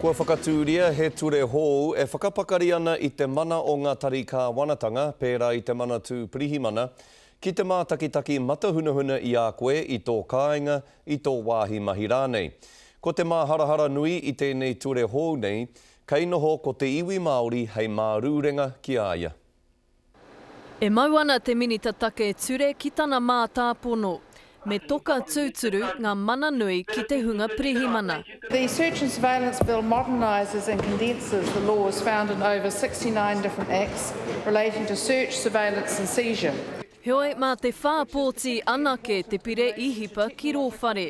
Kua whakatūria he ture hou e whakapakari ana i te mana o ngā tari kāwanatanga, pērā i te Manatū Pirihimana, ki te mātakitaki matahunahuna i a koe i tō kāinga, i tō wāhi mahi rānei. Ko te māharahara nui i tēnei ture hou nei, kei noho ko te iwi Māori hei mārūrenga ki a ia. E mau ana te Minita Take Ture ki tana mātāpono, me toka tūturu ngā mana nui ki te hunga pirihimana. The Search and Surveillance Bill modernises and condenses the laws found in over 69 different acts relating to search, surveillance and seizure. Heoi, mā te whā pōti anake te pire i hipa ki rō whare.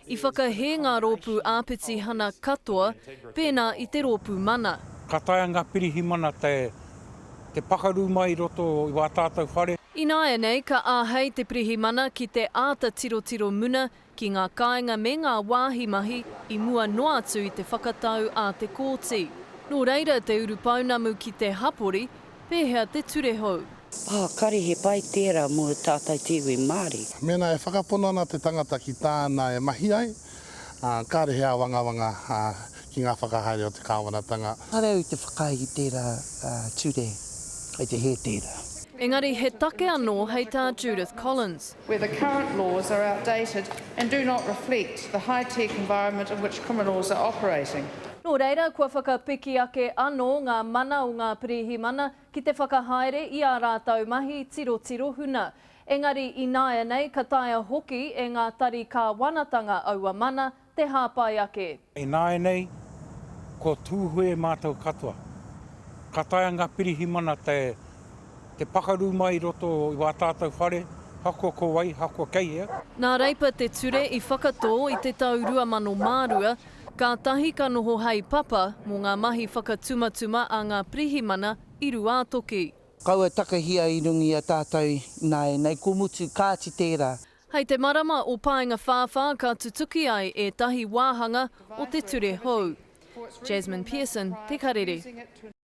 I whakahē ngā rōpū āpitihana katoa, pēnā i te Rōpū Mana. Ka taea ngā pirihimana te te pakaru mai i roto i wā tātou whare. Ināianei ka āhei te pirihimana ki te āta tirotiro muna ki ngā kāinga me ngā wāhi mahi i mua noa atu i te whakatau a te kōti. Nō reira te urupounamu ki te hapori, pēhea te ture hou? Ah, kare he pai tērā mō tātou te iwi Māori. Mēnā e whakapono ana te tangata ki tāna e mahi ai, kāre he āwangawanga ki ngā whakahaere o te kāwanatanga. Kāre au i te whakaae ki tērā ture, kei te hē tērā. Engari he take anō hei tā Judith Collins. Where the current laws are outdated and do not reflect the high-tech environment in which criminals are operating. Nō reira, kua whakapiki ake anō ngā mana o ngā pirihimana ki te whakahaere i ā rātou mahi tirotiro huna. Engari ināianei ka taea hoki e ngā tari kāwanatanga aua mana te hāpai ake. Ināianei, kua tūhue mātou katoa. Ka taea ngā pirihimana te, te pakaru mai i roto i wā tātou whare, hakoa ko wai, hakoa kei hea. Nā Reipa te ture i whakatō i te tau 2002, kātahi ka noho hei papa mō ngā mahi whakatumatuma a ngā pirihimana i Ruātoki. Kaua takahia i runga i a tātou ināianei, kua mutu, kāti tērā. Hei te marama o Paengawhāwhā ka tutuki ai ētahi wāhanga o te ture hou. Jasmine Pearson, Te Karere.